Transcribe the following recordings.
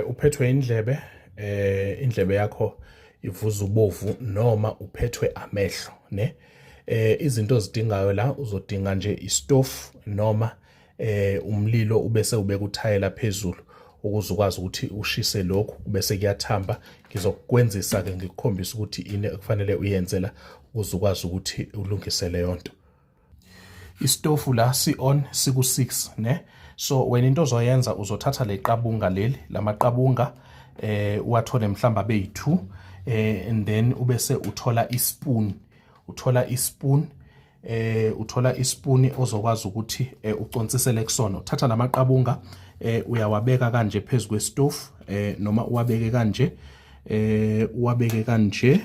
Uphethwe indlebe, indlebe yakho ivuza ubovu noma uphethwe amehlo, ne? Izinto ozidingayo la, uzodinga nje istofu noma umlilo, ubese ubeka uthayela phezulu ukuze ukwazi ukuthi ushise lokhu, bese kuyathamba. Ngizokwenzisa ke, ngikukhombisa ukuthi ini ekufanele uyenze la ukuze ukwazi ukuthi ulungise leyo nto. Isitofu la si-on, siku-6, ne? So wena into ozoyenza, uzothatha leqabunga leli, lamaqabunga, uwathole mhlamba abe yi-2, and then ubese uthola ispoon, uthola ispoon, uthola ispoon ozokwazi ukuthi uconsisele kusona. Uthatha lamaqabunga, uyawabeka kanje phezulu kwesitofu, noma uwabeke kanje, uwabeke kanje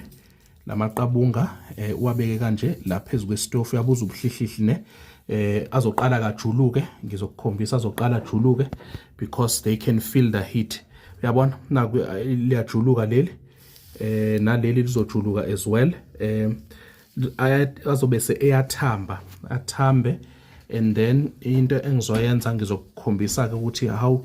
lamaqabunga, uwabeke kanje la phezulu kwesitofu. Uyabuza ubuhlihlihli, ne? Azoqala kajuluke, ngizokukhombisa, azoqala juluke because they can feel the heat. Uyabona, naku liyajuluka leli, naleli lizojuluka as well. Azobe se eyathamba, athambe, and then into engizoyenza, ngizokukhombisa ke ukuthi how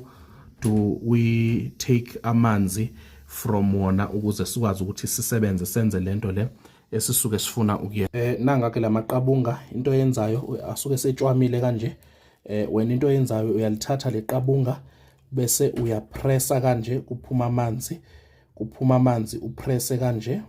do we take amanzi from wona ukuze sikwazi ukuthi sisebenze, senze lento le esisuke sifuna ukuyenza. Nanga ke lamaqabunga. Into oyenzayo, asuke setshwamile kanje. Wena into oyenzayo, uyalithatha leqabunga bese uyapressa kanje, kuphuma amanzi, kuphuma amanzi, upresse kanje.